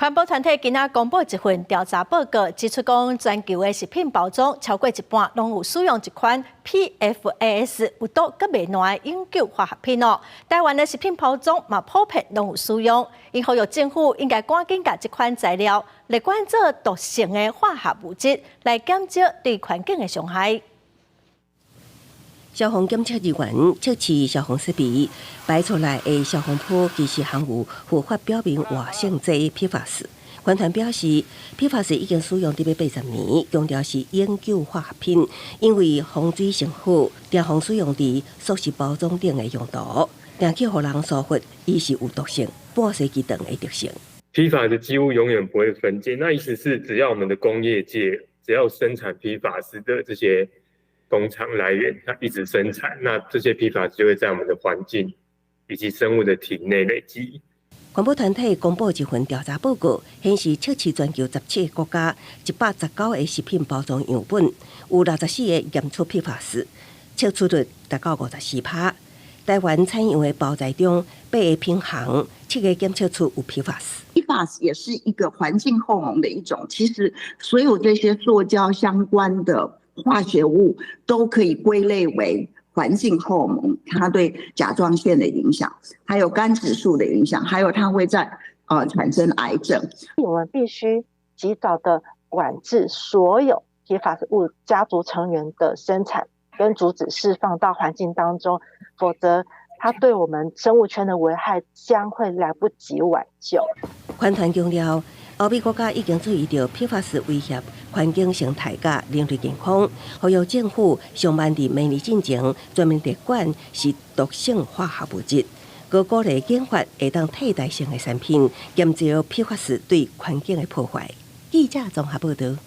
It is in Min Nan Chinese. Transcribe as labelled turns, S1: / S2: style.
S1: 環保團體今仔公布一份調查報告，指出講全球的食品包裝超過一半攏有使用這款 PFAS 有毒閣袂爛的永久化學品哦。台灣的食品包裝嘛普遍攏有使用，𪜶呼籲政府應該趕緊共這款材料列管做毒性的化學物質，來減少對環境的傷害。
S2: 消防檢測人員測試消防設備排出來的消防泡，其實含有揮發表面活性劑 PFAS。環團表示，PFAS 已經使用佇欲80年，強調是永久化學品，因為防水性好，常常使用佇塑食包裝頂的用途，定去予人疏忽，伊是有毒性、半世紀長的特性。
S3: PFAS 幾乎永遠不會分解，那意思是只要我們的工業界只要生產 PFAS 的這些工廠來源，它一直生產，那這些 PFAS 就會在我們的環境以及生物的體內累積。
S2: 環保團體公布一份調查報告，顯示測試全球17個國家119個食品包裝樣本，有64個驗出 PFAS，測出率達到54%。台灣採用的包材中，八個品項，七個檢測出有 PFAS。
S4: PFAS 也是一個環境荷爾蒙的一種，其實所有這些塑膠相關的化學物都可以歸類為環境荷爾蒙，它對甲狀腺的影響，還有肝指數的影響，還有它會在產生癌症。
S5: 我們必須及早的管制所有 PFAS 物家族成員的生產跟阻止釋放到環境當中，否則它對我們生物圈的危害將會來不及挽救。
S2: 環團強調，歐美國家已經注意到 PFAS 威脅環境生態佮人類健康，呼籲政府上慢佇明年進前專門列管是毒性化學物質，閣鼓勵研發會當替代性的產品，減少 PFAS 對環境的破壞。記者綜合報道。